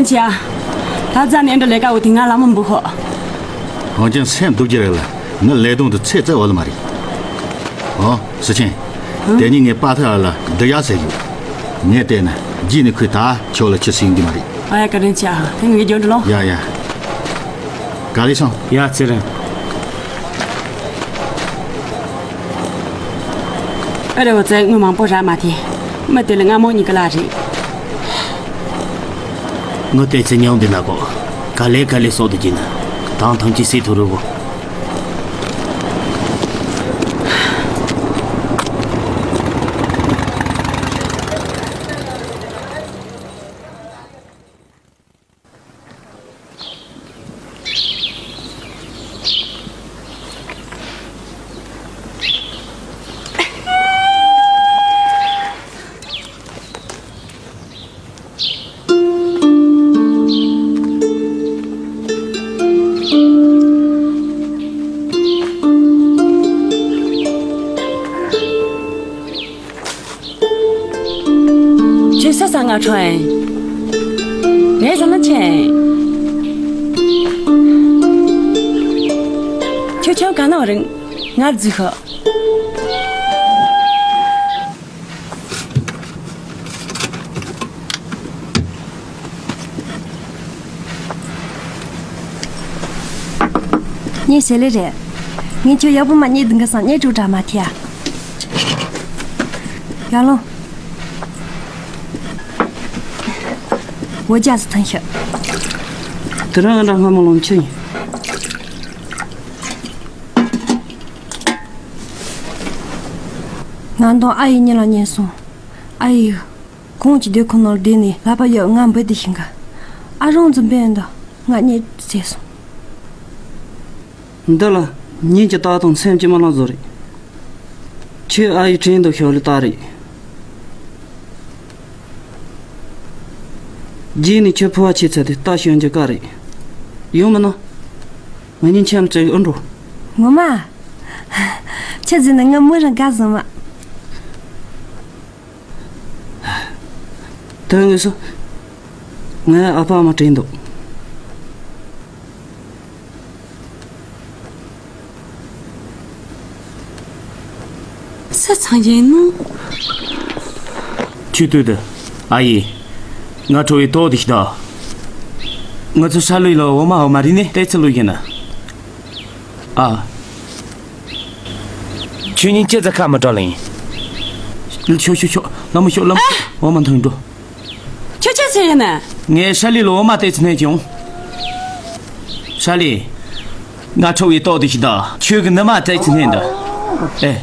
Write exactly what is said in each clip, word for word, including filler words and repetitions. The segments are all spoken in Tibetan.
ཅི་ཨ། ད་རྩ་ནས་འདྲ་ལས་ཀ་འོ་དེ་ང་ལ་མི་འབུ་ཧོ། ཧོང་ཅན་སེམས་སྡུག་གི་རེད་ལ། ངའི་ལས་དོན་དུ་ཚེ་བཙལ་བ་ལ་མ་རེད། ཨོ། སི་ཆེན། དེ་ཉིན་ངས་པ་ཐ་ལ་འདི་ཡག་ཟེར་ཡོད། ངས་བལྟས་ན་རྗེས་ནས་ཁོས་ད་ཁྱོད་ལ་ཆི་ཟིན་གི་མ་རེད། ཨ་ཡ་བཀའ་དྲིན་ཆེ་ཨ། དེ་ངས་འཇོན་འདྲི་ལོ། ཡ་ཡ། ག་ལེ་སོང་། ཡ་ཚེ་རིང་། ཨ་རེ་འོ་ཙེ་དངུལ་མང་པོ་རག་མ་ཐེ། མི་དེ་ལ་སྔ་མོ་གཉིས་ཀ་ལ་རེད། ངོ་བལྟས་ཚེ་ཉམས་འདི་ན་གོ། ག་ལེ་ག་ལེ་སོགས་དུ་གྱིན་ན། དང་ཐང་གྱི་སི་ཐོ་རུ་གོ། ཁྱོད་ས་ས་ང་ཁྲོ་ཨེ། ངས་ཟ་མ་ཆེ། ཁྱོད་ཁྱོད་ག་ན་བ་རིང་ང་རྫི་ཁ། ངས་ཟེར་ལེ་རེད། ངས་ཁྱོད་ཡག་པོ་མ་རྙེད་འདུག་ག་སང་རྙེད་དྲུག་འདྲ་མ་ཐེ་ཡ། ཡར་ལོངས། འོ་ཇ་ཟི་ཐང་ཤ། དེ་རང་འདྲ་སྔ་མོ་ལོངས་ཆི་ཡིན། ང་དང་ཨ་ཡེ་གཉིས་ལ་ཉན་སོང་། ཨ་ཡེ། གོང་གི་སྡེ་ཁོ་ནོར་བསྡད་ནས་ལྷ་པ་ཡོད་ང་འབུ་དེ་ཤིང་ག་ཨ་རོང་འཛིན་པའི་འདི་ང་རྙེད་ཟེར་སོང་། འདི་ལ་ཉིན་གྱི་རྟགས་དང་སེམས་ཀྱི་མ་ལག་བཟོ་རེད། ཁྱོད་ཨ་ཡེ་དྲན་འདུག་ཤོག་ལེ་རྟགས་རེད། རྗེས་ནས་ཁྱོད་ཕོ་བ་ཆེ་ཚད་དེ་རྟ་ཞོན་གྱི་བཀའ་རེད། ཡོང་མི་ན། ང་གཉིས་འཆམ་བཙལ་ཨུ་འགྲོ། ངོ་མ། ཁྱེད་ཟིན་ན་ང་མོ་རང་དགའ་བཟང་མ། དོན་དངོས་སུ། ངའི་ཨ་ཕ་ཨ་མ་དྲན་འདུག་ས་ཚང་ཡིན་ནོ། ཁྱོད་ལྟོས་དང་། ཨ་ཡེ། ང་ཁྲོ་བའི་ཏོག་དེ་ཤི་ད། ང་ཚོ་ཧྲ་ལུས་ལ་འོ་མ་འོ་མ་རིག་ནས་ལྟས་ཚུལ་ལུས་ཡིན་ན། ཨ། ཁྱོད་གཉིས་ཅི་ཙ་ཁ་མི་གྲག་ལ་ཡིན། ཤོག་ཤོག་ཤོག་ལམ་མི་ཤོག་ལམ། འོ་མ་འཐུང་འགྲོ། ཁྱོད་ཆ་ཚེ་ཡིན་ན། ངས་ཧྲ་ལི་ལ་འོ་མ་ཏོག་ཙམ་སྣོན་བྱུང་། ཧྲ་ལི། ང་ཁྲོ་བའི་ཏོག་དེ་ཤི་ད། ཁྱོད་ཀྱི་ནུ་མ་ཏོག་ཙམ་སྣོན་ད། ཨེ།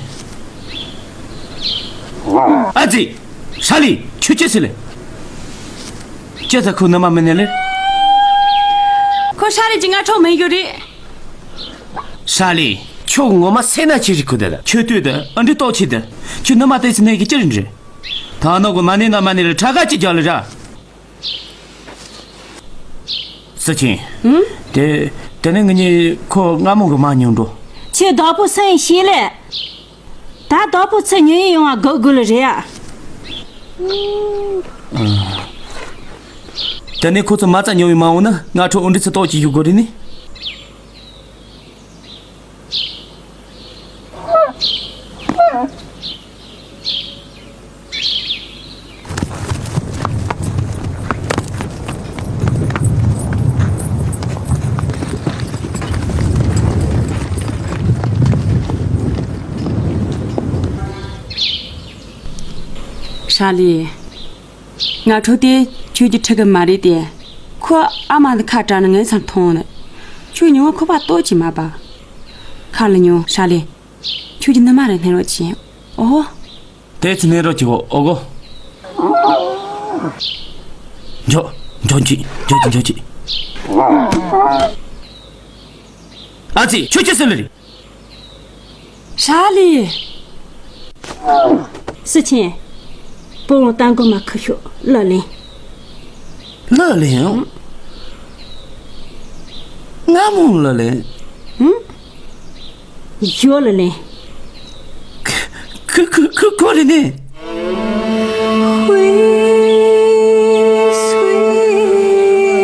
ཨ་ཙི། ཧྲ་ལི། ཁྱོད་ཅི་ཟེར་ལེ། ཅི་ཙ་ཁོ་ནུ་མ་མི་སྣོན་ལེ། ཁོ་ཧྲ་ལི་གྱི་ང་ཁྲོ་མི་ཡོད་རེད། ཧྲ་ལི། ཁྱོད་ངོ་མ་སེ་ན་ཆི་རིག་ཁུ་དེ་ལ། ཁྱོད་ལྟོས་དང་ཨ་འདྲི་ཏོག་ཆི་དེ། ཁྱོད་ནུ་མ་ཏོག་ཙམ་སྣོན་གི་ཅི་རིན་རེད། ད་ནོ་གོ་མ་ནི་ན་མ་ནི་ལ་ཁྲ་ག་ཅི་རྒྱག་ལ་ར། སི་ཆིན། ཨུམ། དེ། དེ་ནས་ངེད་གཉིས་ཁོ་སྔ་མོ་གི་མ་ཉོ་འགྲོ། ཁྱེད་བདག་པོ་སེང་ཤེས་ལེ། ད་བདག་པོ་ཚེ་ཉོ་ཡི་ཡོང་བ་དགོས་དགོས་ལ་རེད་ཨ། དེ་ནས་ཁོ་ཚོ་མ་རྩ་ཉོ་བའི་མ་འོང་ན་ང་ཁྲོ་འུ་འདྲི་ཚེ་ཏོག་ཅིག་ཞུ་དགོས་རེད་ནི། ཧྲ་ལི། ང་ཁྲོ་དེ་ཁྱོད་ཀྱི་ཁྲི་གི་མ་རེད་དེ། ཁོ་ཨ་མ་འདི་ཁ་བྲལ་ནས་ངའི་སར་མཐོང་ནས། ཁྱོད་ཉུང་ངུ་ཁོ་པ་ལྟོགས་ཀྱི་མ་པ། ཁ་ལ་ཉོ་ཧྲ་ལི། ཁྱོད་ཀྱི་ནུ་མ་རེ་སྣེ་རོགས་གྱིས། ཨོ། དེ་ཚོ་སྣེ་རོགས་གྱིས་ཨོ་གོ། འཇོ། འཇོ་ཅི། འཇོ་ཅི་འཇོ་ཅི། ཨ་ཙི་ཁྱོད་ཅི་ཟེར་ལེ་རེད། ཧྲ་ལི། སི་ཆེན། སྤོ་བོ་ཏང་གོ་མ་ཁུ་ཤོག་ལ་ལེན། ལ་ལེན། ང་མོ་ལ་ལེན། ཧུམ། ཞོ་ལ་ལེན། ཁུ་ཁུ་ཁུ་ཁོ་རེ་ནེ། ཧུའི་སུའི།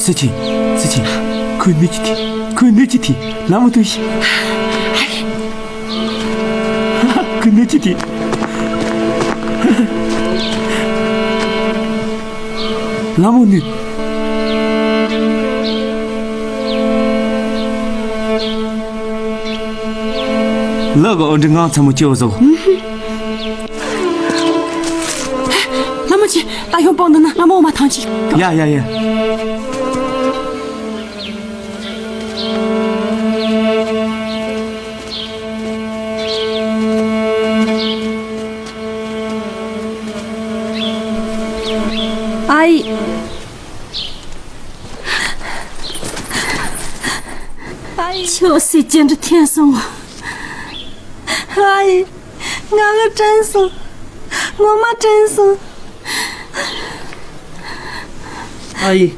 སི་ཆིན། སི་ཆིན། ཁོས་གནོད་ཀྱི་དེ། ཁོས་གནོད་ཀྱི་དེ། ལ་མོ་ཐུག་ཤི། ཁོས་གནོད་ཀྱི་དེ། ལ་མོ་ནུས། ལག་གི་འོ་འདྲི་ངང་ཚ་མོ་སྐྱེ་བ་བཟོ། ལ་མོ་ཆེ། ད་ཡོང་པང་འདི་ན་ལ་མོ་འོ་མ་ཐང་ཆེ། ཡ་ཡ་ཡ། ཨའི། ཨའི། ཁྱོད་སྲིད་ཅི་འདྲ་འཐེན་སོང་། ཨའི། ང་ལ་དྲན་སོང་། ངོ་མ་དྲན་སོང་། ཨ་ཡེ།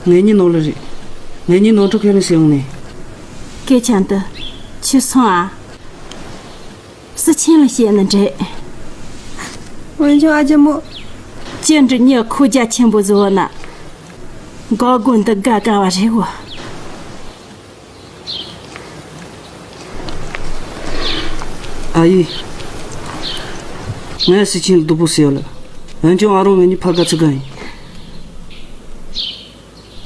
ངེད་གཉིས་ནང་ལ་རེད། ངེད་གཉིས་ནང་འཁྲུག་ཁྱོན་ནས་སེལ་ཡོང་ནས། སྐད་ཆ་འདི་ཁྱོས་སོང་ཨ། སི་ཆིན་ལ་བཤད་ན་འགྲིག། འོན་ཀྱང་ཨ་ཅེ་མོ། ཅི་འདྲ་མྱི་ཁོ་རྒྱ་ཆེན་པོ་བཟོ་ན། འགག་སྒོ་འདི་དགའ་དགའ་བ་རེད་གོ། ཨ་ཡེ། ངས་སི་ཆིན་ལ་སྡུག་པོ་བཟོས་ཡོད་ལ། འོན་ཀྱང་ཨ་རོང་ངེད་གཉིས་ཕར་དགའ་ཚུལ་དགའ་ཡིན།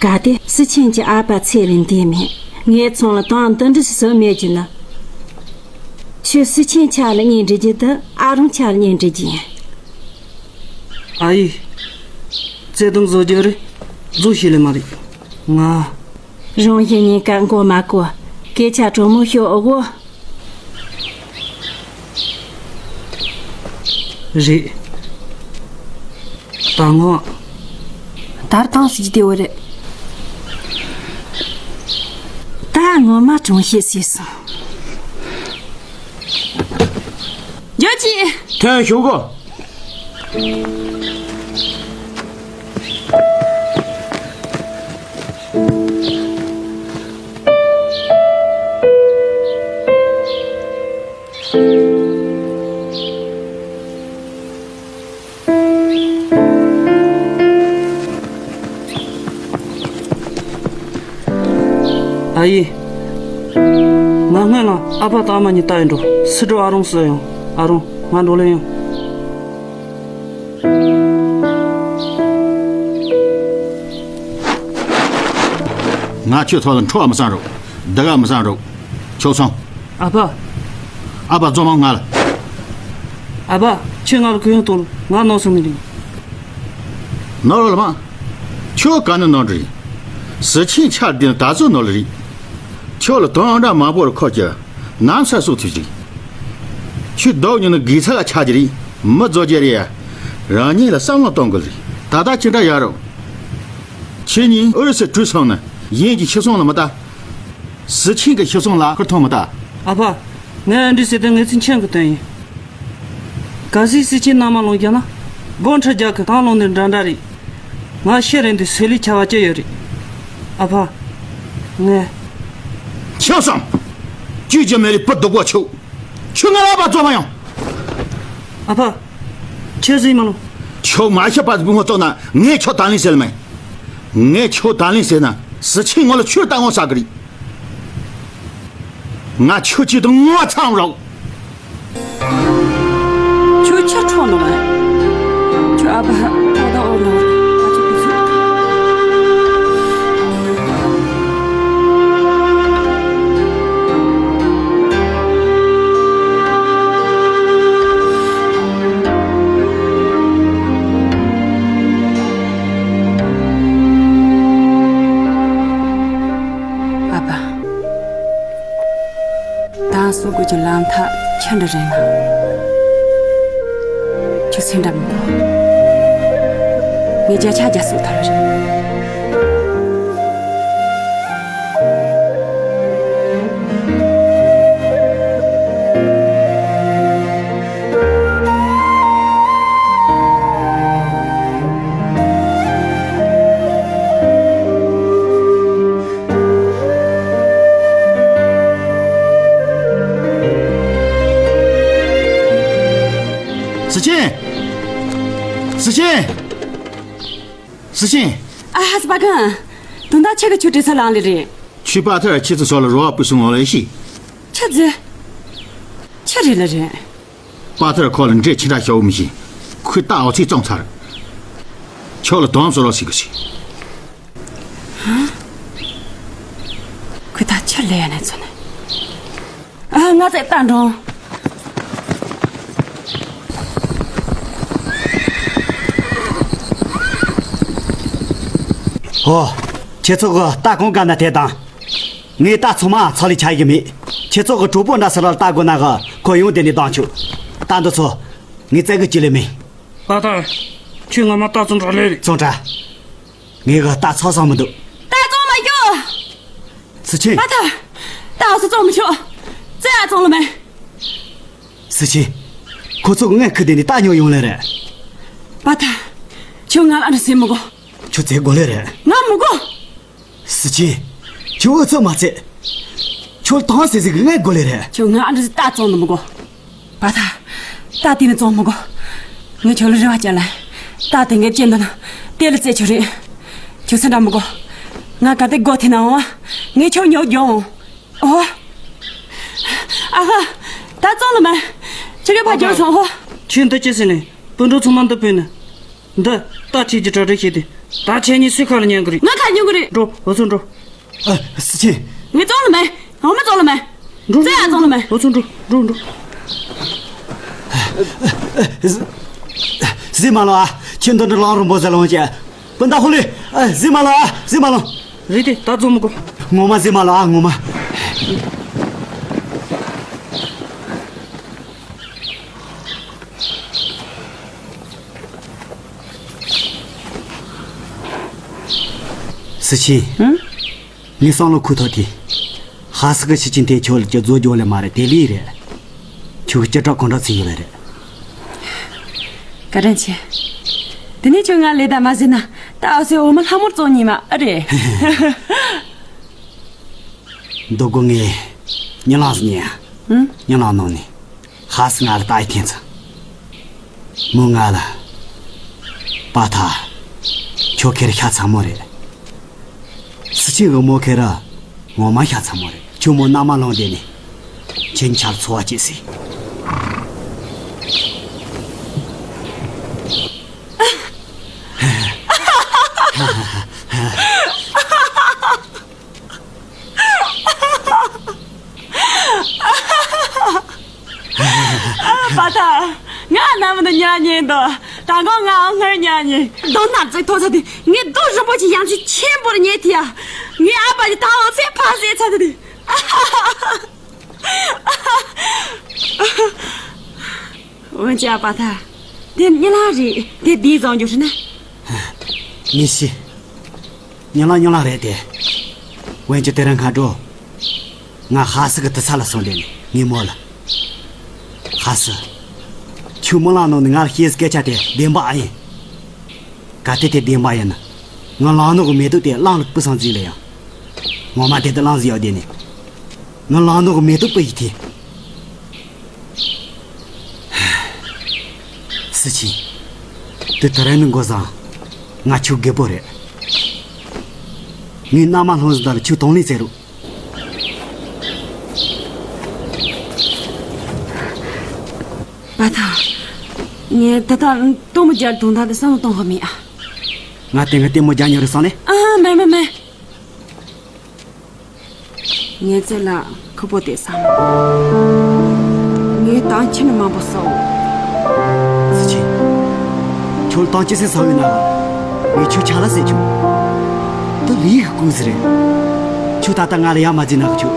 གལ་ཏེ་སི་ཆིན་གྱི་ཨ་ཕ་ཚེ་རིང་འདས་མེད། ངེད་ཚང་ལ་དོན་འདི་འདྲ་ཞིག་བཟོ་མེད་རྒྱུ་ན། ཁྱོད་སི་ཆིན་ཆ་ལ་གཉེན་སྒྲིག་རྒྱུ་དང་ཨ་རོང་ཆ་ལ་གཉེན་སྒྲིག་རྒྱུ་ཡིན། ཨ་ཡེ། བརྩེ་དུང་བཟོ་རྒྱུ་རེད། བཟོ་ཤེས་ལེ་མ་རེད། ང་། རང་བཞིན་གཉིས་ཀ་མགོ་མ་སྐོར། སྐད་ཆ་དྲང་མོ་ཤོད་ཨོ་གོ། རེད། ད་ངོ་། ད་ར་ཐང་སྲིད་ཀྱི་དེ་བོ་རེད། ད་ངོ་མ་གྲོང་ཤེས་སྲིད་སོང་། རྒྱོ་ཅི། ཐོན་ཤོག་གོ། ཨ་ཡེ། ང་སྔོན་ལ་ཨ་ཕ་དང་ཨ་མ་གཉིས་ལྟ་ཡི་འགྲོ། སི་འགྲོ་ཨ་རོང་སུ་ཡོང་། ཨ་རོང་། ང་འགྲོ་ལེ་ཡོང་། ང་ཁྱོད་ཐོག་ལ་འཕྲོག་མི་བསམ་རོགས། སྡུག་མི་བསམ་རོགས། ཁྱོད་སོང་། ཨ་ཕ། ཨ་ཕ་རྫོང་མ་ང་ལ། ཨ་ཕ། ཁྱོད་ང་ལ་གུ་ཡངས་གཏོང་ལ། ང་ནོར་སོང་ངི་རེད། ནོར་ལ་མ། ཁྱོད་ག་ནས་ནོར་རེད། སི་ཆིན་ཆར་དེ་ད་གཟོད་ནོར་ལ་རེད། ཁྱོད་ལ་དོན་འདྲ་མང་པོ་རུ་འཁོར་གྱི། ནམ་ས་སོགས་ཐུབ་ཅིག། ཁྱོད་ལྡོག་ཉིན་ནི་དགེ་ཚ་ལ་ཆགས་ཀྱི་རེད། མི་རྫོགས་ཀྱི་རེད་ཡ། རང་ཉིད་ལ་བསམ་བློ་གཏོང་དགོས་རེད། ད་ལྟ་ཅི་འདྲ་ཡོད་རུང་། ཁྱེད་གཉིས་ཨུ་རུ་སུ་བྲོས་སོང་ན་གཞན་གྱི་ཤི་སོང་ལ་མི་ལྟ། སི་ཆིན་གྱི་ཤི་སོང་ལ་ཁུར་ཐོན་མི་ལྟ། ཨ་ཕ། ངས་ཨ་འདྲི་ཟེར་དེ་ངས་ཚིག་མཁྱེན་གི་དོན་ཡིན། གལ་སྲིད་སི་ཆིན་མནའ་མ་ལོངས་རྒྱུ་ན། སྒོ་ཁྲི་རྒྱག་གི་དང་ལོངས་ནས་འདྲ་འདྲ་རེད། ང་ཤི་རན་དུས་སོས་ལི་ཆ་བ་ཅི་ཡོད་རེད། ཨ་ཕ། ངས། ཁྱོད་སམ། ཅུས་ཀྱི་མེ་རི་བུ་སྡུག་པོ་ཆུ། ཁྱོད་ང་ལ་ཨ་ཕ་རྫོགས་མ་ཡོང་། ཨ་ཕ། ཁྱོད་ཟིན་མ་ལོ། ཁྱོད་མ་ཤི་བར་བུ་མོ་བཙོག་ན་ངས་ཁྱོད་ད་ལན་ཟེར་མེད། ངས་ཁྱོད་ད་ལན་ཟེར་ན་སི་ཆིན་ངོ་ལ་ཁྱོད་ལྟ་ངོ་ཟ་གི་རེད། ང་ཁྱོད་ཀྱི་དང་ངོ་ཚང་རོགས། ཁྱོད་ཆ་འཕྲོག་ནོ་མ། ཁྱོད་ཨ་ཕ་ཨོ་ད་ཨོ་ནོ་ཨ་ཅི་ཀུ་ཚུ། ཨ་ཕ། ད་སོ་དགོས་ཀྱི་ལམ་ཐག་ཆ་འདྲ་རེད་ན། ཁྱོད་སེམས་འདྲ་མི་འདུག་ངས་བརྒྱ་ཆ་བརྒྱ་གསོད་ཐུབ་རེད། སི་ཆིན། སི་ཆིན། སི་ཆིན། ཨ་ཧ་སི་པ་གང་། དུང་ད་ཆེ་གི་ཆུ་དྲི་ས་ལང་ལི་རེད། ཆུ་པ་ཐར་ཆེ་ཚོ་སོགས་ལ་རོ་བ་པུ་སུ་ངོ་ལ་ཤི། ཆི་ཟི། ཆི་རེད་ལ་རེད། པ་ཐར་ཁོ་ལ་འདྲེ་ཆི་འདྲ་ཤོག་མི་ཤི། ཁུ་ཏ་འོ་ཚིག་བཙོང་ཚར། ཁྱོད་ལ་དོམ་བཟོ་རོགས་ཟིག་གི་ཤི། ཁུ་ཏ་ཆི་ལས་ཡ་ནས་ཚོ་ནས། ཨ་ང་ཚེ་ལྟ་འགྲོ། ཧོ། ཁྱེད་ཚོ་གི་རྟ་གང་བཀབ་ན་དེ་དང་། ངའི་རྟ་ཚང་མ་ཚང་ལས་ཆ་ཡི་མེད། ཁྱེད་ཚོ་གི་གྲོགས་པོ་འདྲ་ས་ར་ལ་རྟ་དགོས་ན་གི་ཁོ་ཡོང་དེ་ནས་བཏང་ཆོག་རྟ་འདི་ཚོ་ངའི་བཙན་གི་ཅི་ལས་མེད། པ་ཐར། ཁྱོད་ངོ་མ་རྟ་བཙོང་གྲབས་ལས་རེད། བཙོང་གྲབས། ངས་གི་རྟ་ཚང་བསམ་མི་འདུག་རྟ་བཙོང་མ་རྒྱུ། སི་ཆིན། པ་ཐར། རྟ་འུ་ཚོ་བཙོང་མི་ཆོག་རྩེ་ཡ་བཙོང་ལ་མེད། སི་ཆིན། ཁོ་ཚོ་གི་ངས་ཁུ་དེ་ནས་རྟ་ཉོ་ཡོང་ལེ་རེད། པ་ཐར། ཁྱོད་ང་ལ་འདྲི་སེ་མི་དགོ་ཁྱོད་བཙལ་དགོ་ལེ་རེད། ང་མི་དགོ་སི་ཆིན། ཁྱོད་འུ་ཚོ་མ་བཙལ། ཁྱོད་དང་སེ་ཟིག་གི་ངས་དགོ་ལེ་རེད། ཁྱོད་ང་འདྲི་སེ་རྟ་བཙོང་ལ་མི་དགོ་པ་ཐར། རྟ་དེ་ནས་བཙོང་མི་དགོ་ངས་ཁྱོད་ལ་རེ་བ་བཅོལ་ལ། རྟ་དེ་ངས་བཅད་འདོད་ན་དེ་ལ་རྩེ་ཆོག་རེད། ཁྱོད་སེ་འདྲ་མི་དགོ་ང་ག་དེ་དགོ་ཐེ་ན་འོང་བ། ངས་ཁྱོད་ཉོ་རྒྱུ་འོང་། ཨོ། ཨ་ཧ། ད་བཙོང་ལ་མེད། ཁྱོད་ཀྱི་ཕ་རྒྱབ་སོང་ཧོ། ཁྱོད་འདི་ཅི་ཟེར་ནས་སྤུན་གྲོགས་ཚང་མ་འདི་བུད་ནས། འདི་རྟ་ཁྱེད་ཀྱི་གྲ་སྒྲིག་བྱས་ཏེ། ད་ཁྱེད་གཉིས་སུས་ཁ་ལ་ཉན་གི་རེད། ང་ཁ་ཉན་གི་རེད། འགྲོ་འུ་ཚོ་འགྲོ། ཨ། སི་ཆིན། ངས་བཙོང་ལ་མེད། འོ་མ་བཙོང་ལ་མེད། འགྲོ་རྩེ་ཡ་བཙོང་ལ་མེད། འུ་ཚོ་འགྲོ་འགྲོ་འགྲོ། ཟི་མ་ལོ་ཨ། ཁྱེད་འདི་འདྲ་ལང་རུང་པོ་ཟ་ལོང་ཅེ། སྤུན་ཟླ་ཧོ་ལི། ཨ། ཟི་མ་ལོ་ཨ། ཟི་མ་ལོ། རེད་དེ་ད་བཙོང་མི་དགོ་ངོ་མ་ཟི་མ་ལོ་ཨ་ངོ་མ། སི་ཆིན། ངའི་བསམ་བློ་ཁུག་ཐོག་དེ། ཧ་སི་ཀི་ཤི་ཆིན་དེ་ཁྱོད་ལ་ཅི་བཟོ་རྒྱུ་ལས་མ་རེད་དེ་ལི་རེད། ཁྱོད་ཀྱི་ལྕགས་གྲོགས་གང་འདྲ་ཚིག་ཡོད་ལ་རེད། བཀའ་དྲིན་ཆེ། དེ་ནས་ཁྱོད་ང་ལས་ད་མ་ཟིན་ན་ད་ཨ་སེ་འོ་མ་ལྷ་མོར་བཙོང་ཉིན་མ་ཨ་རེད། འདུག་གོ་ངས་ཉི་ལངས་སུ་ཉན། ཉི་ལངས་ནང་ནས། ཧ་སི་ང་ལ་ལྟ་ཡི་ཐེན་ཚ། མོ་ང་ལ། པ་ཐ། ཁྱོད་ཁེར་ཤ་ཚ་མོ་རེད། སི་ཆིན་གི་མོ་ཁེར་ར། ངོ་མ་ཤ་ཚ་མོ་རེད། ཁྱོད་མོ་མནའ་མ་ལོང་དེ་ནི། ཁྱེད་ཆར་འཚོ་བ་སྐྱེལ་སྲིད། ཨ། པ་ཐ། ང་ནམ་ནི་ཉལ་ཉལ་འདུག་ད་གོ་ང་སྔར་ཉལ་ཉལ། རྡོ་ནག་ཙིག་ཐོག་ས་དེ་ངས་རྡོ་རིན་པོ་ཆེ་ཡང་ཆེ་ཆེན་པོར་ཉལ་ཐི་ཡ། ངའི་ཨ་ཕ་ཡི་ད་འོ་ཚེ་ཕ་ཟེ་ཚ་དེ་དེ། འོན་ཀྱང་པ་ཐ། དེ་ཉི་ལ་རེད་དེ་དེའི་བཟང་རྒྱུ་རེད་ན། མི་ཤི། ཉི་ལ་ཉི་ལ་རེད་དེ། འོན་ཀྱང་དེ་རིང་ཁ་འགྲོ། ང་ཧ་སི་གི་དུ་ས་ལ་སོང་དེ་ནི་ངའི་མོ་ལ། ཧ་སི། ཁྱོད་མོ་ལ་ནང་ནས་ང་ལ་བཤད་སྐད་ཆ་དེ་བདེན་པ་ཨ་ཡིན། ག་དེ་དེ་བདེན་པ་ཡིན་ན། ང་ལང་ནོ་གི་མེ་ཏོག་དེ་གླང་ལ་སྤུ་སང་ཟིག་ལ་ཡང་། ངོ་མ་དེ་དུ་གླང་ཟིག་ཡོད་དེ་ནི། ང་ལང་ནོ་གི་མེ་ཏོག་སྤུ་ཡི་དེ། སི་ཆིན། དེ་ད་རེས་ནི་འགོ་བཟང་། ང་ཁྱོད་རྒད་པོ་རེད། ངའི་མནའ་མ་ལྷུང་ཟིན་ད་ལ་ཁྱོད་གདོང་ལེན་བྱེད་རོགས། པ་ཐ། ངས་ད་ལྟ་ལྟད་མོ་རྒྱལ་དུང་ཐག་དེ་བསམ་བློ་གཏོང་ཧ་མི་ཨ། ང་དེ་ང་ལྟད་མོ་རྒྱལ་ཉོ་རེ་སོང་ནས། ཨ་མེ་མེ་མེ། ངའི་རྩེ་ལ་ཁུ་པོ་དེ་ས། ངའི་དང་ཁྱིམ་མང་པོ་སོ། སི་ཆི། ཁྱོད་དང་ཅི་སེ་ས་བའི་ན། ངས་ཁྱོད་ཆ་ལ་ཟེར་ཆོག་ད་ལིའི་གི་ཀུན་ཟེར་རེད། ཁྱོད་ད་ལྟ་ང་ལ་ཡ་མ་བརྩིས་ན་གི་ཆོག་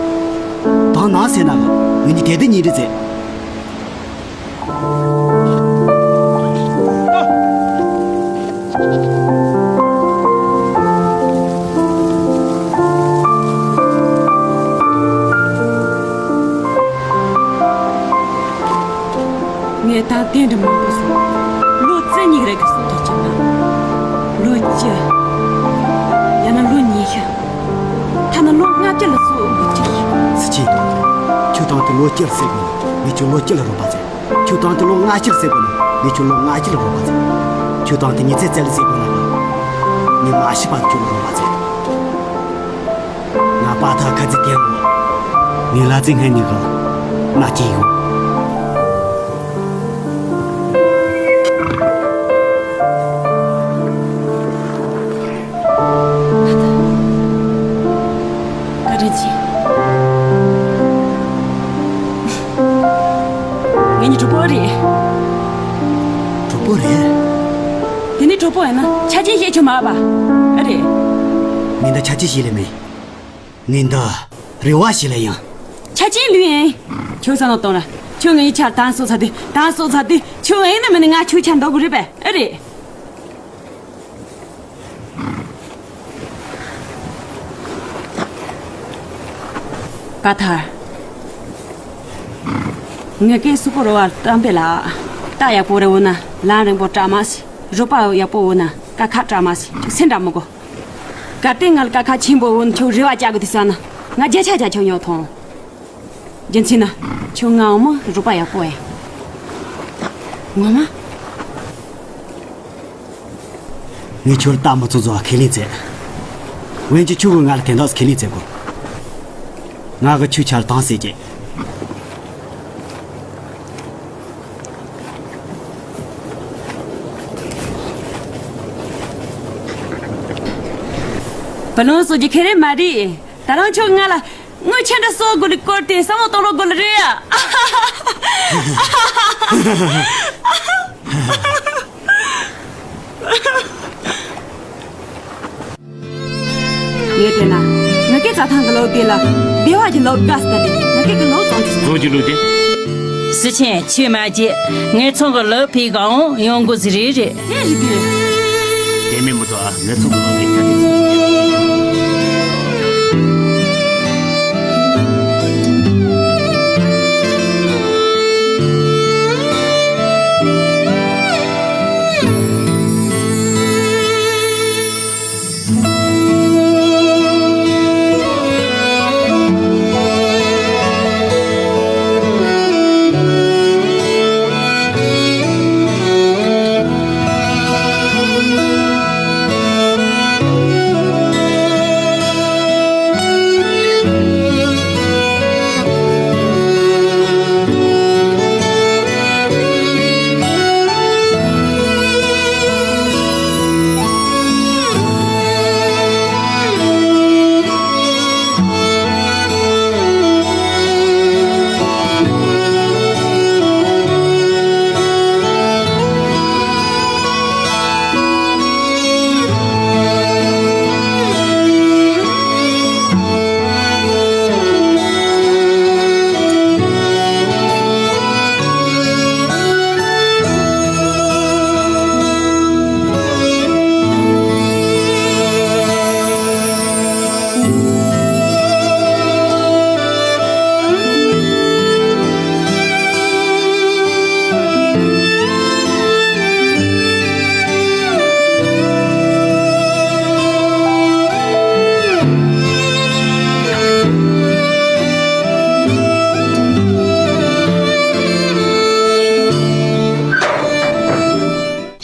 དང་ན་ཟེར་ན་གི་ངས་ནི་དེ་དེ་ཉིན་རེ་ཟེར། ངས་ད་ལྟའི་འདྲ་མང་པོ་སོང་། ལོ་བཅུ་གཉིས་རེ་གི་སོང་དུ་བཅུག་ན། ལོ་བཅུ། ཡང་ན་ལོ་ཉི་ཤུ། ཐ་ན་ལོ་ལྔ་བཅུ་ལ་སོགས་འགོར་གྱི་རེད། སི་ཆི། ཁྱོད་དང་དེ་ལོ་བཅུ་ཟེར་དགོས་ན་ངས་ཁྱོད་ལོ་བཅུ་ལ་རོགས་པ་བྱེད། ཁྱོད་དང་དེ་ལོ་ལྔ་བཅུ་ཟེར་དགོས་ན་ངས་ཁྱོད་ལོ་ལྔ་བཅུ་ལ་རོགས་པ་བྱེད། ཁྱོད་དང་དེ་ཉི་ཚེ་བཙལ་ཟེར་དགོས་ན་ང་ ངས་མ་ཤི་བར་སྐྱོབ་དགོས་པ་ཚེ། ང་པ་ཐག་ཁ་ཚིག་རྒྱབ་ངོ་། ངའི་ལ་ཚིག་སྔན་ནས་གི་མནའ་སྐྱེལ་ཡོང་། བཀའ་དྲིན་ཆེ། ངེད་གཉིས་གྲོགས་པོ་རེད། གྲོགས་པོ་རེད། དེ་ནི་གྲོགས་པོ་ཡིན་ན་ཆ་རྐྱེན་བཤད་ཆོག་མ་པ། ཨ་རེད། ངས་འདི་ཆ་རྐྱེན་བཤད་ལེ་མིན། ངས་འདི་རེ་བ་བཤད་ལེ་ཡིན། ཆ་རྐྱེན་ལོས་ཡིན། ཁྱོད་བསམ་བློ་གཏོང་ར། ཁྱོད་ངེད་གཉིས་ཆར་དང་སོ་ཚ་དུས་དང་སོ་ཚ་དུས་ཁྱོད་ཡིན་ན་མིན་ན་ང་ཁྱོད་ཆ་འདོགས་དགོས་རེད་པས། ཨ་རེད། པ་ཐར། ངེད་ཀའི་སུ་གོ་རོ་བར་གཏམ་པའི་ལ། རྟ་ཡག་པོ་རེ་འོ་ན་ལམ་རིང་པོ་བཀྲ་མ་སི། རོ་པ་ཡག་པོ་འོ་ན་ཀ་ཁ་བཀྲ་མ་སི། ཁྱོད་སེམས་འདྲ་མི་གོ། གལ་ཏེ་ང་ལ་ཀ་ཁ་ཆེན་པོ་འོ་ན་ཁྱོད་རེ་བ་བཅའ་དགོས་དུས་ས་ན་ང་བརྒྱ་ཆ་བརྒྱ་ཁྱོད་ཉོ་ཐོང་། རྒྱུ་མཚན་ནི་ཁྱོད་ང་འོ་མ་རོ་པ་ཡག་པོ་ཨེ། ངོ་མ། ངས་ཁྱོད་ལ་རྟ་མི་ཚོ་བཟོ་བ་ཁས་ལེན་བྱས། འོན་ཀྱང་ཁྱོད་ཀྱིས་ང་ལ་དེ་འདྲ་ཁས་ལེན་བྱེད་དགོས། ང་གིས་ཁྱོད་ཆ་ལ་དྭངས་གསལ་བྱེད། བུ་ལོན་གསོག་རྒྱུ་ཁེ་རེ་མ་རེད། ད་རུང་ཁྱོད་ང་ལ་དངུལ་ཆ་འདྲ་གསོག་དགོས་ལ་སྐོར་དེ་བསམ་བློ་གཏོང་རོགས་དགོས་ལ་རེད་ཡ། ངས་བལྟས་ན། ངེད་ཀའི་རྩྭ་ཐང་གི་ལོ་དེ་ལ་བདེ་བ་གི་ལོ་དགའ་སྟེ་ལས་ངེད་ཀའི་གི་ལོ་བཙོང་གི་སོང་། བཙོང་གི་ལོ་དེ། སི་ཆེན་ཆོས་མ་བརྗེད། ངེད་ཚང་གི་ལོ་ཕའི་གང་ཡོང་དགོས་ཟི་རེད་རེད། དེ་རེད་དེ། དེ་མིན་མི་ཐུབ་ཨ། ངེད་ཚང་གི་ལོ་དེ་ག་དུས་ཚོད།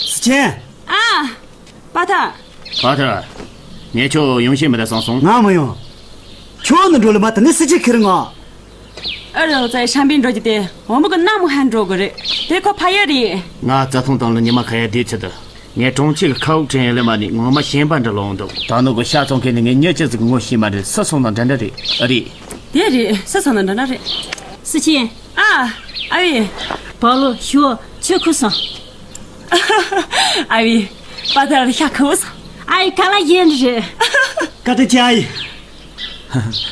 སི་ཆེན། ཨ། པ་ཐར། པ་ཐར། ངས་ཁྱོད་ཡོང་ཤེས་མི་འདུག་བསམ་སོང་། ང་མི་ཡོང་། ཁྱོད་ནི་འགྲོ་ལ་མ་ད་ནི་སི་ཆེན་ཁེར་ང་། ཨ་རོ་ཙའི་ཧྲན་པིན་འགྲོ་རྒྱུ་དེ་འོ་མ་གི་གནམ་ཧན་འགྲོ་གི་རེད། དེ་ཁོ་ཕ་ཡུལ་རེད། ང་རྩྭ་ཐང་དང་ལ་ཉི་མ་ཁ་ཡ་བསྡད་ཆེད་དུ་ངས་གྲོང་ཁྱེར་གི་ཁ་འུག་དྲན་ཡ་ལེ་མ་ནི་ངོ་མ་ཞེན་པ་འདྲ་ལོང་འདུག་ད་ནུ་གི་ཤ་ཚོང་མཁན་ནི་ངས་མྱི་ཅི་ཟིག་ངོ་ཤེས་མ་རེད། སུ་སོང་ན་འདྲ་འདྲ་རེད། ཨ་རེད། དེ་རེད། སུ་སོང་ན་འདྲ་འདྲ་རེད། སི་ཆེན། ཨ། ཨ་ཡེ། པ་ལོ་ཤོ་ཆུ་ཁུ་སོང་། ཨ་ཡེ། པ་ཐར་ཤ་ཁུ་སོང་། ཨ་ཡེ་ག་ལ་ཡིན་རེད། ཀ་ཏི་ཅི་ཨ་ཡེ།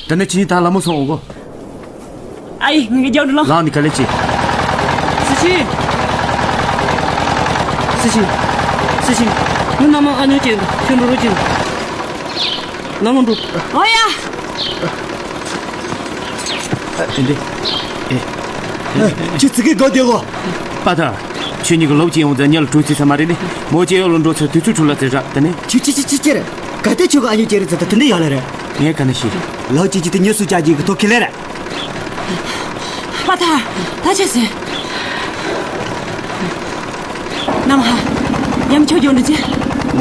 ད་ནི་ཁྱེད་གཉིས་ད་ལ་མོ་སོང་འོ་གོ། ཨ་ཡེ་ངའི་རྒྱབ་ལ། ལངས་ནས་ག་ལེ་ཅི། སི་ཤི། སི་ཤི། སི་ཤི། ངའི་མནའ་མ་ཨ་ཉོ་ཅན་དུ་ཁྱོད་འགྲོ་རོགས་ཅན། མནའ་མ་འགྲོ། འོ་ཡ། ཨ་དེ་འདི། ཨེ། ཁྱེད་ཚིག་གི་དགོས་དེ་གོ། པ་ཐར། ཁྱོད་གཉིས་ཀྱི་ལོབ་ཅིག་ཡོང་ཙང་ཉལ་གྲོས་ཚིག་ས་མ་རེད་ནི། མོ་ཅེ་ཡོ་ལོ་འགྲོ་ཚེ་དུས་ཚོད་འཕྲོ་ལ་ཚེ་ར་དེ་ནི། ཁྱོད་ཅི་ཅི་ཅི་ཅི་རེད། ག་དེ་ཁྱོད་ཀྱི་ཨ་ཉོ་ཅེ་རེད་ཚེ་ད་དེ་འདི་ཡག་ལེ་རེད། ངས་ག་ནི་ཤེས། ལོབ་ཅིག་ཅི་དེ་ཉོ་སུ་ཅག་ཅིག་གི་ཐོག་ཁེ་ལེ་རེད། པ་ཐར། ད་ཆི་ཟེར། ནམ་ཧ། ཡམ་ཆོས་ཡོང་འདི་ཅི། ད་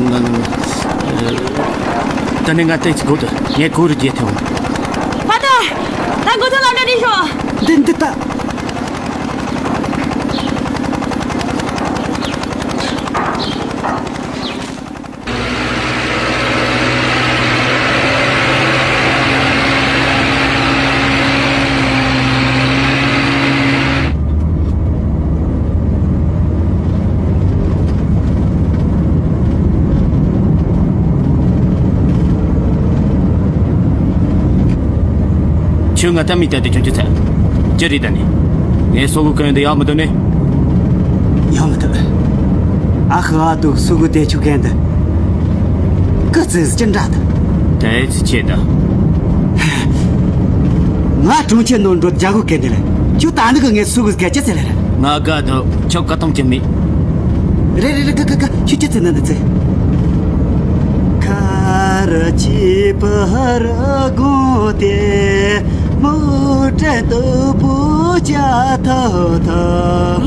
ནི་ང་ཏོག་ཙམ་སྒུག་དང་། ངས་སྒུག་རུ་བརྗེད་ཐལ། ཕ་ཏ། ད་སྒུག་ཐུབ་ལ་འདྲ་འདྲ་ཤོག་འདི་འདི་ལྟ། ཁྱོད་ང་ལྟ་མི་ལྟ་དེ་ཁྱོད་ཆུ་ཚད་ཅི་རེད། ད་ནི་ངས་སོ་གུ་གོན་དུ་ཡག་མི་འདུག་ནི། ཡག་མི་འདུག་ཨ་ཧུ། ཨ་དུ་སུ་གུ་དེ་ཆུ་གན་དུ་ཀི་ཙི་ཅི་འདྲ་དུ། དེ་ཚི་ཆེ་ད། ང་གྲོང་ཁྱེར་ནང་འགྲོ་རྒྱ་གུ་གན་དུ་ལ། ཁྱོད་ད་ནི་གི་ངས་སུ་གུ་ག་ཅི་ཚེ་ལ་ར། ང་དགའ་དུ་ཁྱོད་ཀ་ཐོང་ཅི་མི། རེ་རེ་རེ་ག་ག་ག་ཁྱོད་ཅི་ཚེ་ན་འདི་ཚེ། ཁ་ར་ཅི་པ་ར་གོ་དེ། མོ་ཏྲ་ཏོ་པོ་ཅ་ཐོ་ཐོ།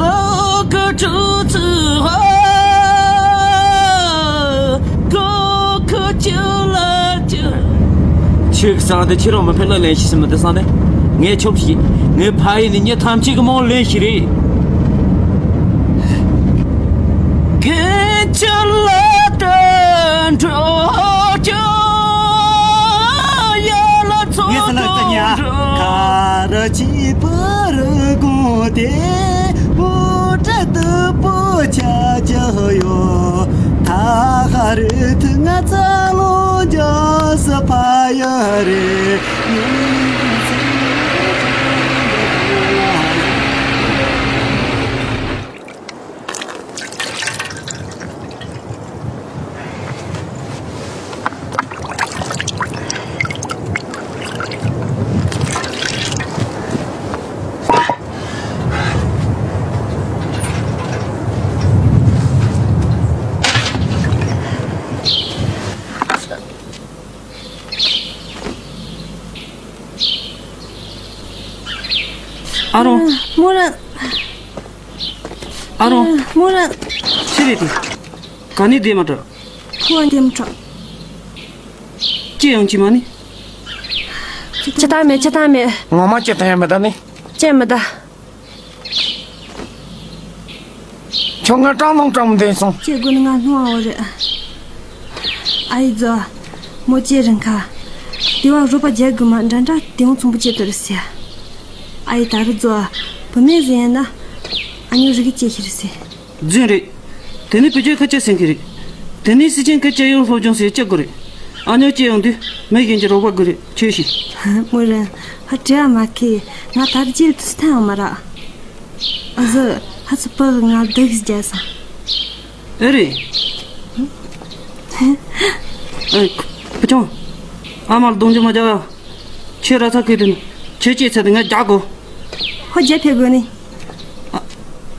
ལོ་ཀ་ཀྲུ་ཙི་ཧོ། ཀོ་ཁོ་ཅུ་ལ་ཅུ། ཁྱོད་ཀྱི་སང་དེ་ཁྱེད་རང་མི་ཕན་ལ་ལེན་ཤི་སི་མི་དེ་སང་དེ། ངས་ཆོབ་ཤི། ངའི་ཕ་ཡི་ནི་ཉེ་ཐམས་ཅད་ཀྱི་མོ་ལེན་ཤི་རེད། གན་ཅི་ལ་ཏན་འགྲོ་ཅུ། ཡ་ལ་ཚོ་ངས་ལ་ཙ་ཉ། ཁ་ར་ཅི་པ་ར་གོ་དེ། པོ་ཏྲ་ཏུ་པོ་ཅ་ཅ་ཡོ། ཐ་ཧ་རི་ཐུ་ང་ཚ་ལོ་ཇོ་ས་ཕ་ཡ་རེ། ཨ་རོ། མོ་རང་། ཨ་རོ། མོ་རང་། ཤི་རེད་དེ། ག་ནས་བསྡད་མ་དྲག་ཕུ་བ་འདེམས་དྲག་ཅི་ཡང་ཅི་མ་ནི། ཅི་ད་མེད་ཅི་ད་མེད། ངོ་མ་ཅི་ད་ཡང་མེད་ད་ནི། ཅི་མི་ད། ཁྱོད་ང་སྐྲག་སྣང་སྐྲག་མི་འདོན་སོང་། ཅི་དགོས་ནི་ང་སྣང་བ་རེད། ཨ་ཡི་ཛོ། མོ་ཅི་རིང་ཁ། དེ་བ་རོ་པ་རྒྱག་དགོས་མ་འདྲ་འདྲ་དེ་འོང་ཚོང་པོ་ཅི་ཏོ་རེད་ཟེར། ཨ་ཡི་ད་རུ་ཛོ། བུ་མེད་ཟེར་ཡིན་ན། ཨ་ཉོ་རིག་ཅི་ཤི་རེད་ཟེར། རྫུན་རེད། དེ་ནི་བེད་སྤྱོད་ཁ་ཆད་ཟིན་གི་རེད། དེ་ནི་སྲིད་ཆེན་ཁ་ཆད་ཡོད་སློབ་སྦྱོང་ཟེར་བཅད་དགོས་རེད། ཨ་ཉོ་སྐྱེ་ཡོང་དུས་མི་གཞན་གྱི་རོགས་པ་དགོས་རེད། ཁྱོད་ཤི། མོ་རང་། ཧ་བྲེལ་བ་མ་ཁེ། ང་ད་རྗེས་དུས་ཐན་ཡང་མ་རག་ཨ་ཟི། ཧ་ཚི་པག་ང་སྡུག་རྒྱག་སང་། ཨེ་རེད། ཨེ། བུ་ཆུང་། ཨ་མར་གདོང་རྒྱུ་མ་རྒྱག་ཁྱོད་ར་ཚ་ཁུལ་དུ་ནི་ཁྱོད་སྐྱེས་ཚད་དུ་ང་རྒྱག་གོ། ཧོ་རྒྱ་ཕེབས་དགོས་ནི།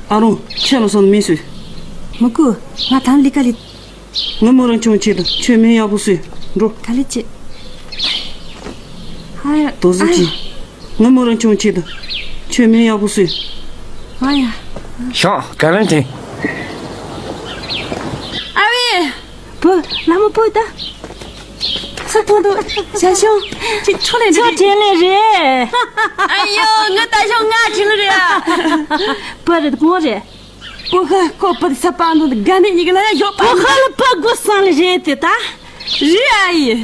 ཨ་རུང་ཁྱེད་ལ་སོང་མིན་སུས། མི་དགོས། ང་ཐང་ལི་ཀ་ལི། ངི་མོ་རང་ཆུང་ཆེད་དུ་ཁྱོད་མིན་ཡག་པོ་སུས་འགྲོ། ག་ལི་ཅི། ཧ་ཡ། དོ་ཟི་ཅི། ངི་མོ་རང་ཆུང་ཆེད་དུ་ཁྱོད་མིན་ཡག་པོ་སུས། ཧ་ཡ། ཤོག་ག་ལན་དེ། ཨ་བེ། བུ། ལ་མོ་བུ་ད། ས་ཐོང་དུ་ཞ་ཞུང་། ཅི་ཆོ་ལེ་ཆོ་འདི་དྲན་ལེ་རེད། ཨ་ཡོ་ང་ད་ཞོ་ང་དྲན་ལེ་རེད། བུ་རེད་ངོ་རེད། བུ་ཧ་ཁོ་བུ་ས་པ་འདུ་དགའ་ནི་ཉིག་ལ་ཡོད་པ། བུ་ཧ་ལ་པ་དགོ་སང་ལེ་རེད་དེ་ད། རེད་ཨ་ཡི།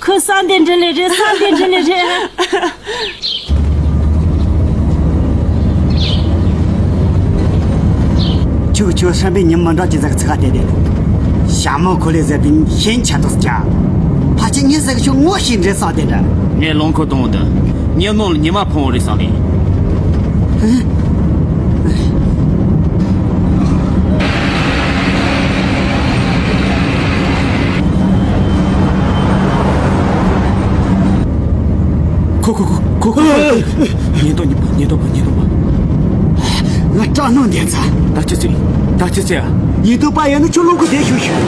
ཁོ་སང་དེ་འདྲ་ལེ་རེད། སང་དེ་འདྲ་ལེ་རེད། ཁྱོད་ཁྱོད་ཧྲན་པའི་ཉིན་མི་འདྲ་ཅི་ཟིག་ཚིག་ག་དེ་དེ། ཞྭ་མོ་ཁོ་ལེ་ཟེར་དེ་ཤེན་ཆ་དོག་ཀྱ། ཕ་ཆེ་ཉི་ཟིག་ཁྱོད་ངོ་ཤེས་འདྲེ་སང་དེ་འདྲ། ངས་ལོང་ཁོ་གཏོང་འོ་དུ། ཉི་མོ་ལ་ཉི་མ་ཕོང་བ་རེད་སང་ལེ། ཁོ་ཁོ་ཁོ་ཁོ་ཁོ། ཉེན་རྟོག་ཉེན་རྟོག་ཉེན་རྟོག་པ། ང་སྐྲག་སྣང་ལྡན་ཚ། ད་ཅི་ཚེ། ད་ཅི་ཚེ། ཉེན་རྟོག་པ་ཡང་ན་ཁྱོད་ལོག་གི་བསྡད་ཤོག་ཤོག་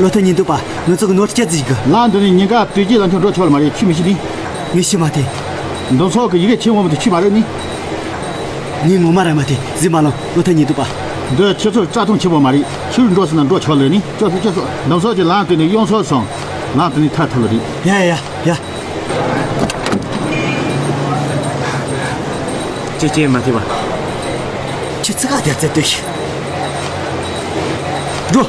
ལོ་ཐོ་ཉེན་རྟོག་པ། ང་ཚོ་གི་ནོར་སྐྱ་ཙི་ཞིག་གི། ང་འདི་ནས་ཉིན་ག་དུས་རྒྱུན་ལ་འཁྱོག་འགྲོ་ཆོག་ལ་མ་རེད། ཁྱོད་མི་ཤེས་ནི། ངས་ཤི་མ་དེ། འདུ་ཚོགས་ཀྱི་ཡི་གེ་ཆེན་མོ་མ་དེ་ཁྱོད་མ་རེད་ནི། ངས་ངོ་མ་རེད་མ་དེ་གཟིགས་མ་ལོང་བློ་ཐག་ཉེ་འདུག་པ། འདི་ཁྱོད་ཚོར་རྩ་ཐང་ཆེན་པོ་མ་རེད། ཁྱོད་འགྲོ་སྲིད་ན་འགྲོ་ཆོག་ལེ་ནི། ཁྱོད་ཚོ་ཁྱོད་ཚོ་འདུ་ཚོགས་ཀྱི་ལམ་དེ་ནས་གཡུག་སོང་སོང་། ལམ་དེ་ནས་ཐར་ཐུབ་ལེ་རེད། ཡ་ཡ་ཡ། ཅེ་ཅེ་མ་ཐེ་བ། ཁྱོད་ཚིག་ག་དེར་བཙལ་ལྟོས་ཤིག་འགྲོ།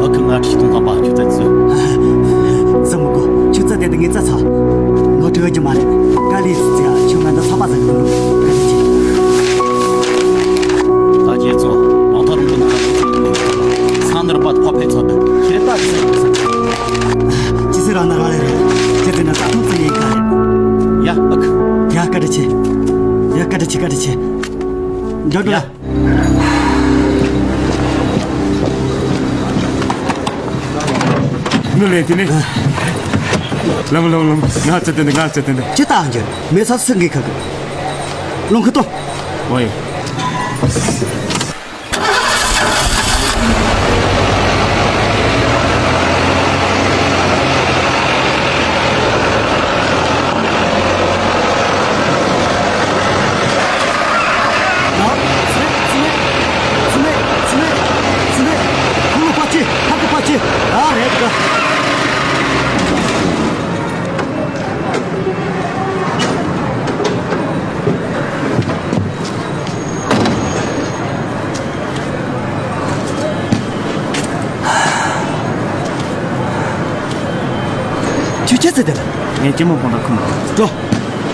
ཨ་ཁུ་ང་ཁྲིད་གཏོང་ཐང་པ་ཁྱོད་ཚ་ཚུ། ཙི་མོ་གོ་ཁྱོད་ཚ་དེ་ད་ངས་ཙ་ཚ། ནོར་འཁྲུལ་གྱི་མ་རེད། དཀའ་ལས་ཟིག་ཙི་ཨ་ཁྱོད་ང་ད་ཚ་པ་ཟ་གི་འདུག་དཀའ་ལས་ཆེ། ད་ཁྱེད་ཚོ་ནང་ཐག་རིང་པོ་ནང་ལ་ཚང་ནར་པ་ཁོ་ཕེ་ཚོ་ད་ཁྱེད་ད་ཟེར་ཟེར། ཅི་ཟེར་རང་ན་རང་ལས་རེད། ཁྱེད་ཚོ་ན་ད་ཐུག་ཚེ་ཡིན་ག་རེད། ཡ་ཨ་ཁུ། ཡ་བཀའ་དྲིན་ཆེ། ཡ་བཀའ་དྲིན་ཆེ་བཀའ་དྲིན་ཆེ། འགྲོ་འགྲོ། ཡ། ནུ་ལེན་དེ་ནི། ལམ་ལམ་ལམ་ང་ཚེ་དེ་འདི་ང་ཚེ་དེ་འདི། ཅི་ལྟ་འགྱུར་མེ་ཚ་སུ་འགི་ཁ་གི། རླུང་ཁུ་ཏོ། ཨོ་ཡེ། ཁྱོད་ཆི་ཟེར་དེ་ལ། ངས་ཅི་མོ་ཕོང་ད་ཁུམ། འགྲོ།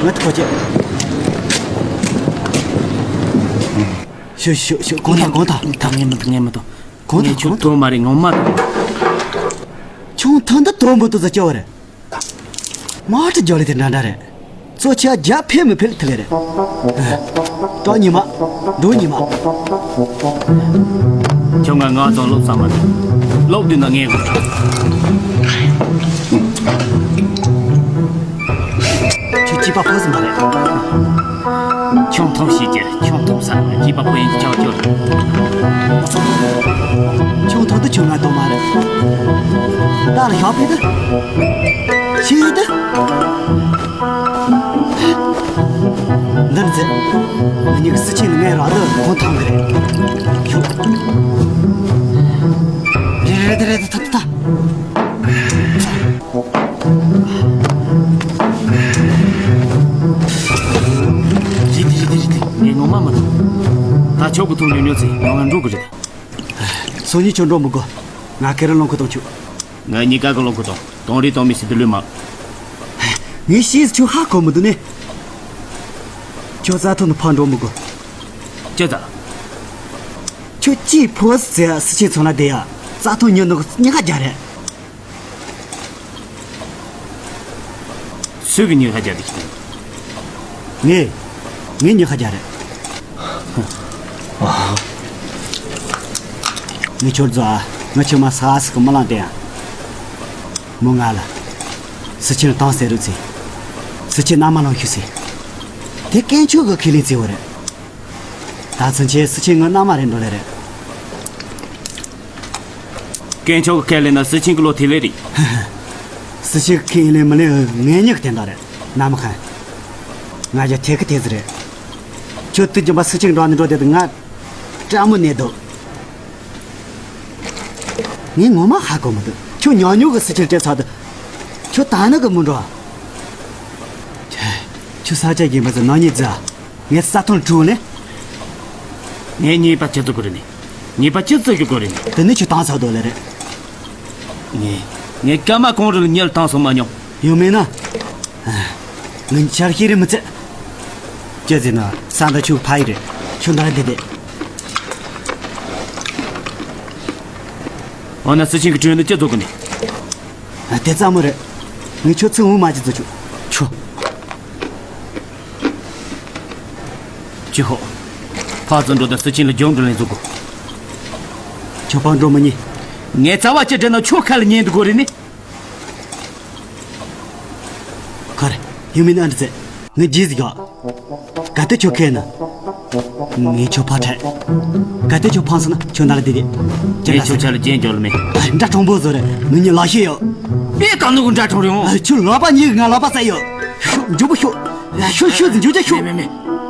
ང་ད་གོ་ཅེ། ཤོ་ཤོ་ཤོ་གོང་ཐང་གོང་ཐང་། ཐང་ངས་མི་འདུག་ངས་མི་འདུག་གོང་ཐང་ངས་ཁྱོད་གོང་ཐང་། དོ་མ་རེད་ངོ་མ་དང་། ཁྱོད་ཐང་ད་དོ་མི་འདུག་ཟེར་སྐྱོ་བ་རེད། མ་ཏྲི་རྒྱ་ལི་དེ་འདྲ་འདྲ་རེད། གཙོ་ཆེ་རྒྱ་ཕེབས་མི་ཕེབས་དེ་ལས་རེད། ཏོ་ཉི་མ། འགྲོ་ཉི་མ། ཁྱོད་ང་ང་ཚོ་སློབ་ས་མ་རེད། སློབ་དུས་ན་ངས་གོ། ཁྱོད་སྐྱིད་པ་ཕོ་ཟིན་པ་རེད། ཁྱོད་ཐོམ་ཤེས་ཀྱི་ཁྱོད་ཐོམ་ས་སྐྱིད་པ་ཕོ་ཡིན་ཁྱོད་ཁྱོད། ཁྱོད་ཐོག་ཏུ་ཁྱོད་ང་དོ་མ་རེད། ད་ལ་ཞོག་ཕེ་ཏུ། ཤེས་ཡོད་དུ། འདི་ནི་ཚེ། ངེད་གཉིས་ཀྱི་སྲི་ཆེན་ནི་ངའི་ར་ལྟར་གོང་ཐང་གི་རེད། ཁྱོད། རེད་རེད་རེད་ད་ད་ད། རེད་དེ་རེད་དེ་རེད་དེ་ངས་ངོ་མ་མ་ཐུབ། ད་ཆོག་གི་ཐུག་ཉོ་ཉོ་ཚེ་ང་ང་འགྲོ་གི་རེད། སང་ཉིན་ཁྱོད་འགྲོ་མི་དགོས། ང་ཁེ་རང་རླངས་འཁོར་གཏོང་ཆུག་ང་གཉིས་ཀ་གི་རླངས་འཁོར་གཏོང་། གཏོང་རེས་གཏོང་མི་སྲིད་དུ་ལུས་མ། ངས་ཤེས་ཁྱོད་ཧ་གོ་མི་འདུག་ནི། ཁྱོད་རྩྭ་ཐང་དུ་ཕར་འགྲོ་མི་དགོས། ཅི་ཙ། ཁྱོད་ཅིའི་ཕོ་ཟེར་སྲི་ཆེན་ཚོ་ན་བསྡད་ཡ། རྩྭ་ཐང་ཉོ་ནོ་ཉི་ཁ་རྒྱ་རེད། སུ་གི་ཉི་ཁ་རྒྱ་དེ་ཞིག་དང་། ངས། ངས་ཉི་ཁ་རྒྱ་རེད། ངས་ཁྱོད་ཚོ་ཨ། ང་ཁྱོད་མ་ས་ཨ་སི་གི་མི་ལང་དེ་ཡང་། མོ་ང་ལ། སྲི་ཆེན་བཏང་ཟེར་རུ་ཚེ། སྲི་ཆེན་མནའ་མ་ལང་ཤུ་ཚེ། དེ་དཀོན་མཆོག་གི་ཁས་ལེན་བརྩི་བ་རེད། ད་ཚུན་ཆད་སྲི་ཆེན་ངའི་མནའ་མ་རེད་འགྲོ་ལེ་རེད། དཀོན་མཆོག་གི་ཁས་ལེན་ན་སྲི་ཆེན་གི་བློ་ཐིག་ལེ་རེད། སྲི་ཆེན་གི་ཁས་ལེན་མི་ལེན་ངའི་ཉག་དེ་འདྲ་རེད། ན་མ་ཁན། ང་རྒྱ་ཐེ་གི་ཐེ་ཟི་རེད། ཁྱོད་དུས་རྒྱུན་པ་སྲི་ཆེན་འགྲོ་ནི་འགྲོ་དེ་དུ་ང་སྐྲ་མོ་ནས་འདུག་ངས་ངོ་མ་ཧ་གོ་མི་འདུག་ཁྱོད་ཉག་ཉོག་གི་སྲི་ཆེན་སྤྲད་ཚར་དུ། ཁྱོད་ད་ནི་གི་མི་འགྲོ། ཁྱོད་ས་ཆ་རྒན་པ་ཚོ་ནག་ཉེས་རྫི། ངས་ས་ཐོན་བྲུས་ནས། ངས་ཉེས་པ་ཅི་བཙུགས་དགོས་རེད་ནི། ཉེས་པ་ཅི་བཙུགས་རྒྱུ་དགོས་རེད་ནི། དེ་ནས་ཁྱོད་བཏང་ཚར་དོ་ལེ་རེད། ངས། ངས་སྐར་མ་གང་རུ་ལ་ཉལ་བཏང་སོང་མ་མྱོང་། ཡང་མིན་ན། ངས་ཆར་ཤེས་རེ་མི་ཚད། ཅི་ཟེར་ན་ས་འདི་ཁྱོད་ཕ་ཡི་རེད། ཁྱོད་འདར་བསྡད་བསྡད། འོ་ན་སྲི་ཆེན་གྱི་གྲོས་ནི་ཅི་བཙུགས་གི་ནི། དེ་ཙམ་མོ་རེད། ངས་ཁྱོད་ཚུར་འོང་མ་ཅི་བཙུགས་ཆོག་ཆོ། ཅི་ཧོ། ཕར་ཚུར་འགྲོ་དང་སུ་ཆེན་ལ་རྒྱང་འགྲོ་ལེན་བཟོ་དགོ། ཁྱོད་ཕར་འགྲོ་མི་ཉན། ངས་རྩ་བ་ཅི་དྲན་ན་ཁྱོད་ཁ་ལ་ཉན་འདུག་གོ་རེད་ནི། ཁར། ཡུ་མིན་ཨན་ཙེ། ངའི་རྗེས་ཟིག་ག་གལ་ཏེ་ཁྱོད་ཁེལ་ན། ངས་ཁྱོད་ཕར་ཁྲིད། གལ་ཏེ་ཁྱོད་ཕངས་སོང་ན་ཁྱོད་ནང་ལ་བསྡད་དེ། ངས་ཁྱོད་ཆ་ལ་རྒྱན་འཇོག་ལ་མེད། འདྲ་གྲོང་པོ་བཟོ་རེད། མི་ཉིད་ལ་ཤེས་ཡོད། ངས་གང་ནུ་གུ་འདྲ་གྲོང་རེད་འོང་། ཁྱོད་ལག་པ་གཉིས་ང་ལག་པ་བཙལ་ཡོད། ཤོག་མགྱོགས་པོ་ཤོག་ཤོག་ཤོག་ཟིག་མགྱོགས་ཀྱ་ཤོག་མེད་མེད་མེད།